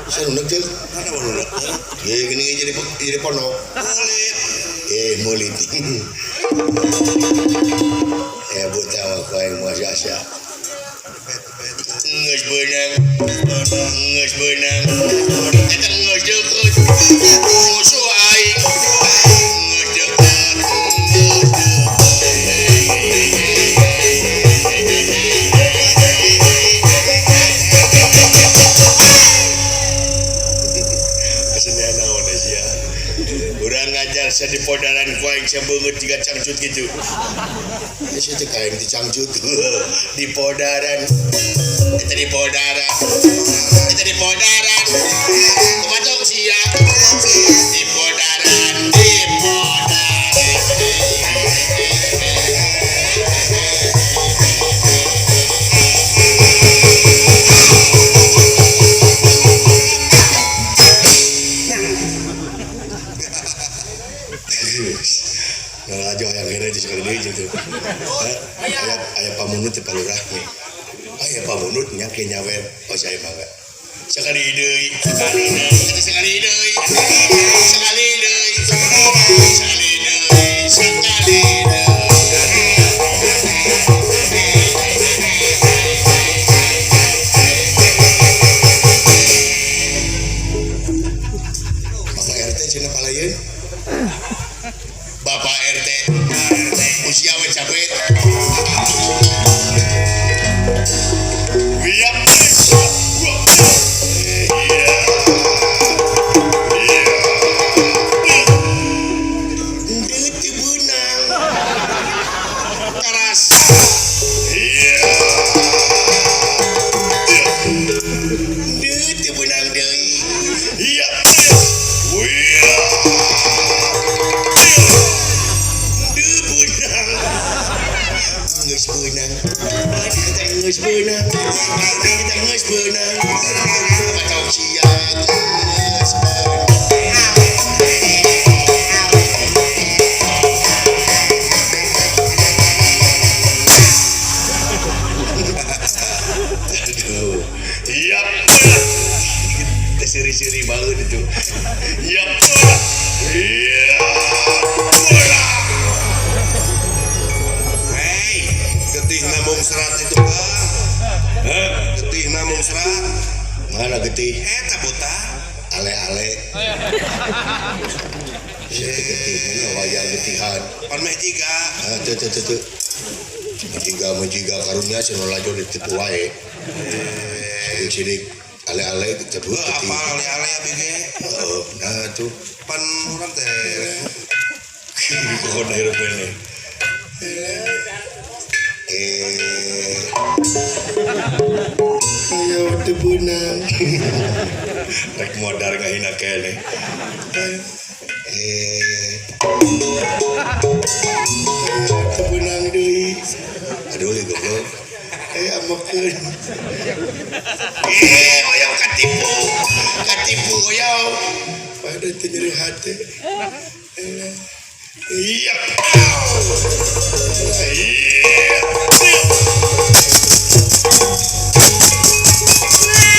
Saya unek teh. Mana mau unek teh? Ya gini jadi pondok. Mulit. Mulit. Buta mah ku aing moal sia-sia. Geus beunang. Geus beunang. Eta geus deukeut. Musuh aing. Geus deukeut. Geus deukeut. Urang ngajar saya di podaran ku aing sabeungeut jiga cangcut gitu. Saya teh kain di cangcut di podaran. Eta di podaran. Eta di podaran. Kumaha sia? Di podaran, di podaran. Nah, aja yang kira itu sekali deui gitu. Aya pamunut teh palurah nih. Aya pamunut nya ke nyawer. Oh saya mangga. Sekali deui, sekali deui, sekali deui. Sekali deui, sekali deui, sekali deui. Bapak RT cenah palayeun. Bapak RT, usia we capek. Iya. Iya. Teu beunang. Karasa. Iya. Teu beunang deui. Iya. Iya. Geus beunang. Kita geus beunang. Kita geus beunang. Batok sia geus beunang. Aduh. Iya. Teh seri-seri banget itu. Iya. Iya. Getih namung serat itu Bang. Hah? Getih namung serat. Mana getih? Eta buta. Ale-ale. Sia teh getih mana wayang getihan. Pan meh jiga. Ah, teu teu teu. Mejiga karunya cenah laju ditipu wae. Sidik-sidik ale-ale tebut getih. Apa ale-ale abi ge? Heeh, nah tuh. Pan urang teh. Kok hirup ini. Ayo teu beunang. Rek modar ngahina keneh. Teu beunang deui. Aduh goblok. Amokeun. Oyong katipu. Katipu oyong. Pada teu nyeri hate. Iya. Iya.